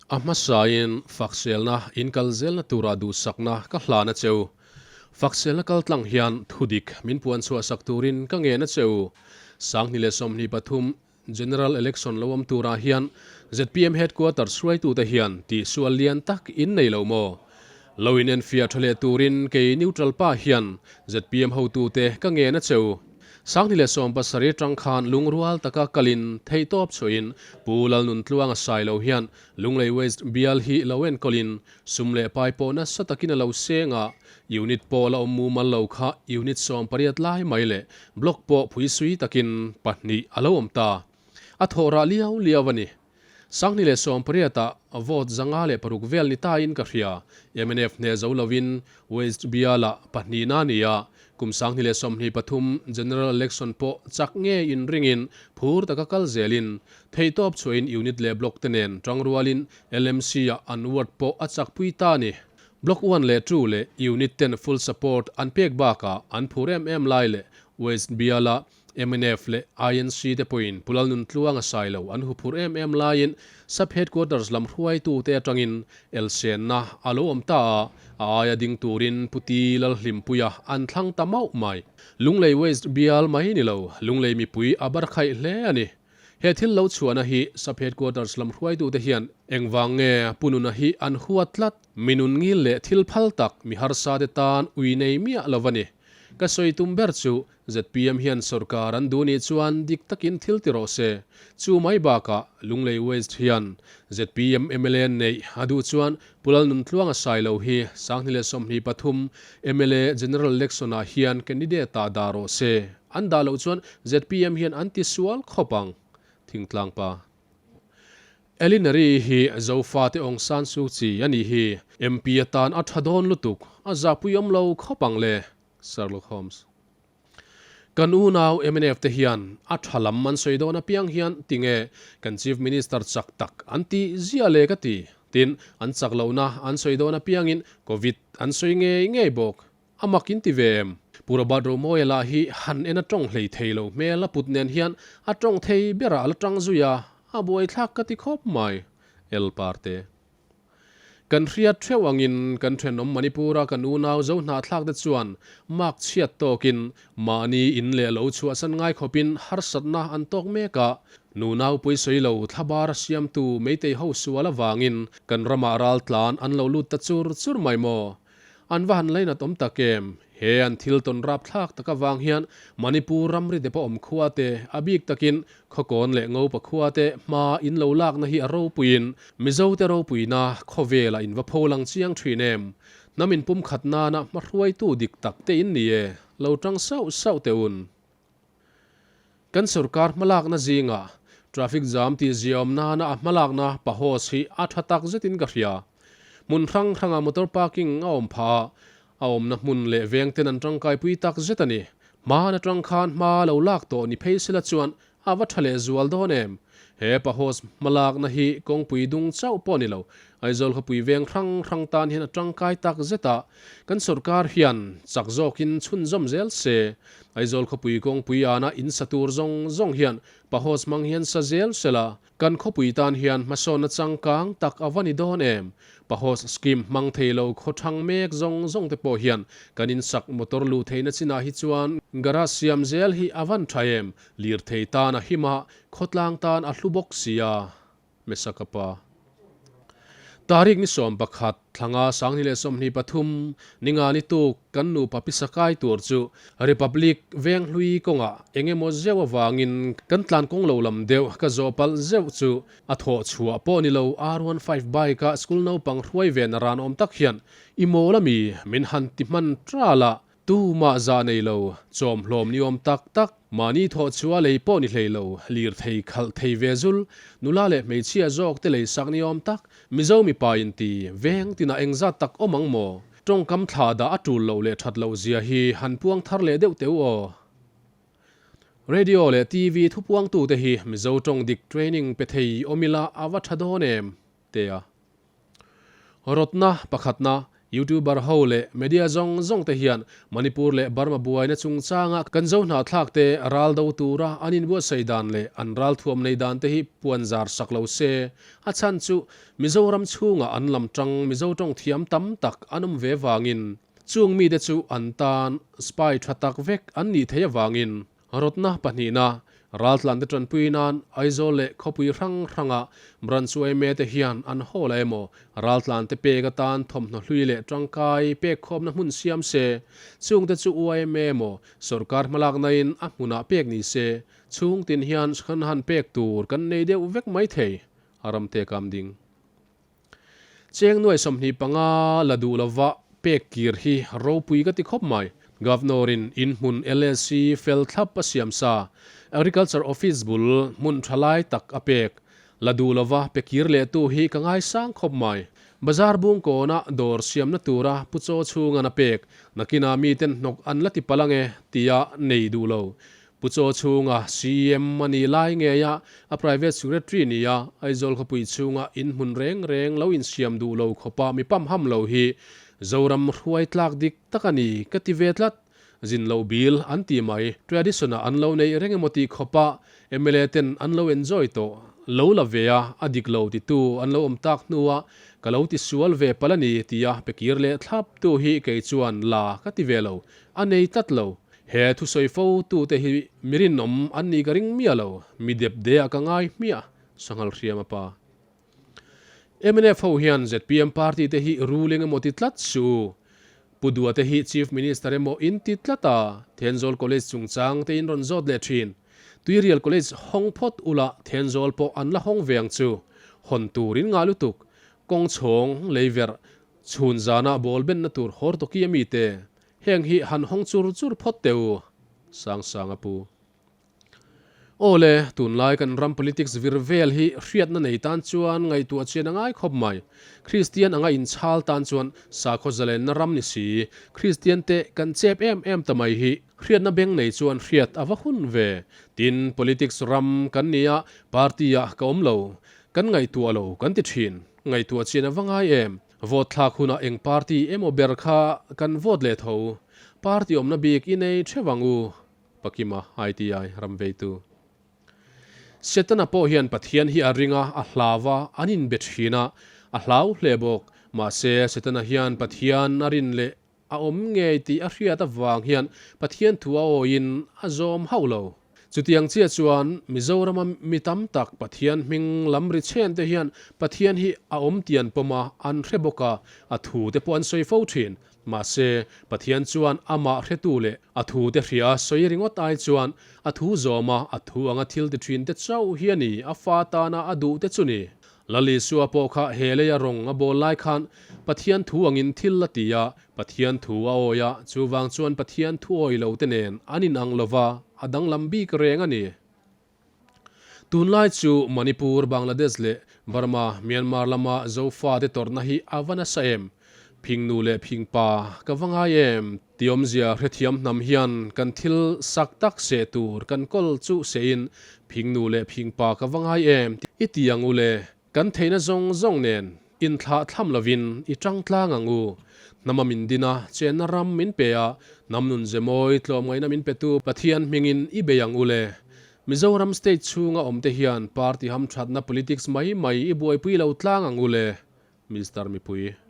A hmasain Fakselna in kal zelna tura duhsakna ka hlan a che u. Fakselna kal tlang hian thudik min puan chhuahsak turin ka ngen a che u. 2023 General Election lo awm turah hian zpm Headquarters hruaitute hian tihsual lian tak in nei lo maw? Lo in enfiah tha leh turin kei neutral pa hian zpm hotute ka ngen a che u. 2017 tang khan lungrual taka kalin theihtawp chhuahin Pu Lalnuntluanga Sailo hian Lunglei West bial hi lo enkawlin sum leh pai pawh nasa takin a lo seng a, unit pawh la awm mumal lo kha unit 18 lai mai leh block pawh phuisui takin pahnih a lo awm ta. A thawh rah liau liau a ni. 2018 ah vote 506 vel ni tain ka hria. Mnf hneh zo lovin West bialah pahnihna a ni a, kum 2023 General Election pawh chak ngei inringin phur taka kal zelin theihtawp chhuahin unit leh block te nen tangrualin LMC ah an ward pawh a chakpui ta a ni. Block one leh two leh unit ten full support an pek bakah an phur em em lai leh West bialah Mnf leh INC te pawhin Pu Lalnuntluanga Sailo an huphurh em em laiin Sub Headquarters lam hruaitute atangin elsenna a lo awm ta a, a aia ding turin Pu Ti Lalhlimpuia an thlang ta mauh mai. Lunglei West bial mai ni lo, Lunglei mipui a barkhaih hle a ni. He thil lo chhuahna hi Sub Headquarters lam hruaitute hian engvang nge Pu Nuna hi an huat tlat? Mi nun ngil leh thil phal tak mi harsa te tan ui nei miah lo a ni. Ka sawi tum ber chu zpm hian sorkar an duh nih chuan dik takin thil ti rawh se. Chu mai bakah Lunglei West hian zpm mla neih a duh chuan Pu Lalnuntluanga Sailo hi 2023 mla General Election ah hian candidate ah dah rawh se. An dah loh chuan zpm hian an ti sual khawp ang. Thingtlang pa. Elinary hi Zofate Aung San Suu Kyi a nih hi. MP atan a tha dawn lutuk, a zahpuiawm lo khawp ang le. Sherlock Holmes. Kan unau mnf te hian a tha lam an sawi dawn apiang hian tinge kan Chief Minister chak tak an tih ziah le ka ti. Tin, an chak lohna an sawi dawn apiangin Covid an sawi ngei ngei bawk. A mak in ti ve em? Pu Robert Romawia lah hi han en a tawng hlei thei lo hmel a put nen hian a tawng thei berah a la tang zui a, a buaithlak ka ti khawp mai. El Parte. Kan hriat theuh angin kan thenawm Manipur-a kan unau zo hnahthlak te chuan mark chhiat tawkin mahni in leh lo chhuahsan ngai khawpin harsatna an tawk mek a, nu naupui sawi lo thlabar a siamtu Meitei ho sual avangin kan ramah raltlan an lo lut ta chur chur mai maw? An va han lainat awm tak em? He an thil tawn rapthlak tak avang hian Manipur ramri depa awm khua te, a bik takin Khawkawn leh Ngopa khua te hma in lo lakna hi a ropuiin Mizote ropuina khawvelah in va pho lang chiang thin em? Hnam in pumkhat nana hmahruaitu dik tak te in ni e, lo tang sauh sauh teh un. Kan sorkar hmalakna zingah traffic jam tih ziaawm nana a hmalakna pahos hi a tha tak zetin ka hria. Hmun hrang hrangah motor parking a awm phah a, a awmna hmun leh veng ten an tangkaipui tak zet a ni. Hman atang khan hma lo lak tawh ni phei sela chuan a va tha leh zual dawn em? He pahos hmalakna hi kawngpui dung chauh pawh ni lo, Aizawl khawpui veng hrang hrang tan hian a tangkai tak zet a, kan sorkar hian chak zawkin chhunzawm zel se. Aizawl khawpui kawngpui ana in sa tur zawng zawng hian pahos hmang hian sa zel sela, kan khawpui tan hian hmasawnna changkang tak a va ni dawn em? Pahos scheme hmang thei lo khaw thang mek zawng zawng te pawh hian kan insak motor luh theihna chinah hi chuan garage siam zel hi a van tha em? Lirthei tan a him a, khawtlang tan a hlu bawk sia. Mesakapa. Tarik ni 11, thlanga 2023, ninga ni tuk kan nupa pisa kai tur chu Republic veng hlui kawngah eng emaw zeuh avangin kan tlan kawng lo lam deuh ka zawh palh zeuh chu a thawh chhuah pawh ni lo R15 bike-a school naupang hruai ve na ran awm tak hian i mawl ami min han ti hman tral a, Tumah zah nei lo, chawmhlawm ni awm tak tak, mahni thawh chhuah lei pawh ni hlei lo, lirthei khalh thei ve zul, nula leh hmeichhia zawk te lei sak ni awm tak, Mizo mipa in ti, veng tinah engzat tak awm ang maw? Tawngkam thlah dah a tul loh leh that loh zia hi han puang thar leh deuh teu aw. Radio leh TV thupuangtute hi Mizo tawng dik training pe thei awm ila a va tha dawn em? Tea. Rawtna pakhatna. Youtuber ho leh media zawng zawng te hian Manipur leh Burma buaina chungchanga kan zo hnahthlak te ral do tura an inbuatsaih dan leh an ralthuam nei dan te hi puan zar sak lo se. A chhan chu Mizoram chhungah an lam tang Mizo tawng thiam tam tak an awm ve vangin chung mite chu an tan spy tha tak vek an nih theih avangin Rawtna pahnihna, Raltlante tanpui nan Aizawl leh khawpui hrang hranga Branch yma te hian an hawl a emaw, raltlante pek atan thawmhnaw hlui leh tangkai pek khawmna hmun siam se, chungte chu yma emaw sawrkar hmalaknain a hmunah pek ni se, chhungtin hian kan han pek tur kan nei deuh vek mai thei, a ramte kam ding. Cheng nuai 25 la duh lova pek kir hi ropui ka ti khawp mai. Governor-in in hmun LSC fel thlap a siam sa, Agriculture Office bul hmun tha lai tak a pek. La duh lova pe kir leh tu hi ka ngaisang khawp mai. Bazar bung kawna dawr siamna tura pu chaw chhungan a pek, nakinah miten hnawk an la ti palh ange tia nei duh lo. Pu Chaw chhunga CEM a nih lai ngeia a Private Secretary nia Aizawl khawpui chhunga in hmun reng reng lo insiam duh lo khawpa mi pam ham lo hi Zoram hruai tlak dik tak a ni ka ti ve tlat. Zin loh bil an ti mai. Tradition-ah an lo neih reng emaw tih khawpa mla ten an lo enjoy tawh lo la ve a, a dik lo titu an lo awm tak hnua ka lo ti sual ve palh a ni tia pe kir leh thlap tu hi kei chuan la ka ti ve lo, a nei tlat lo. He thusawi fo tute hi mi rinawm an nih ka ring miah lo, mi dep de ah ka ngai hmiah, Sanghal hriam a pa. Mnf ho hian zpm party te hi ruling emaw ti tlat suh u. Pu Dua te hi Chief Minister emaw in ti tlat a, Thenzawl College chungchang te in rawn zawt leh thin. Tuirial College hawng phawt ula Thenzawl pawh an la hawng ve ang chu. Hawn tur in ngah lutuk. Kawng chhawng, leiverh, chhun zana ball benna tur hawr tawki a mite. Heng hi han hawng chur chur phawt teh u, Sangsang a pu. Aw le, tunlai kan ram politics vir vel hi hriatna nei tan chuan ngaihtuah chian a ngai khawp mai. Kristian anga inchhal tan chuan sakhaw zalenna ram ni si, Kristian te kan chep em em ta mai hi hriatna beng nei chuan hriat a va hun ve. Tin, politics ram kan ni a, party ah ka awm lo, kan ngaihtuah lo kan ti thin. Ngaihtuah chian a va ngai em? Vote thlak hunah eng party emaw ber kha kan vote leh tho. Party awmna bik i nei theuh ang u, Pakima ITI ramveitu. Setana pawh hian Pathian hi a ring a, a hlau a, an inbe thin a, a hlau hle bawk. Mahse, Setana hian Pathian a rin leh A awm ngei tih a hriat avang hian Pathian thu a awiin a zawm hauh lo. Chutiang chiah chuan Mizorama mi tam tak Pathian hming lam ri chhen te hian Pathian hi a awm tian pawm a, an hre bawk a, a thu te pawh an sawi fo thin. Mahse, Pathian chuan amah hretu leh a thu te hria sawi ringawt ai chuan a thu zawm a, a thu anga thil ti thin te chauh hi a ni a fa tana a duh te chu ni. Lal Isua pawh kha he leia rawng a bawl lai khan Pathian thu angin thil a ti a, Pathian thu a awi a, chuvang chuan Pathian thu awi lo te nen an inang lo va, a danglam bik reng a ni. Tunlai chu Manipur, Bangladesh leh Burma, Myanmar lama Zofate tawrhna hi a va nasa em? Phingnu leh phingpa ka va ngai em? Ti awmzia hrethiam hnam hian kan thil sak tak seh tur kan kawl chu sehin phingnu leh phingpa ka va ngai em i ti ang u le, kan theihna zawng zawng nen inthlah thlam lovin i tang tlang ang u. Hnama min din a, chenna ram min pe a, hnam nun ze mawi tlawmngaihna min petu Pathian hmingin i bei ang u le. Mizoram state chhunga awmte hian party hamthatna politics mai mai i buaipui lo tlang ang u le. Mister Mipui.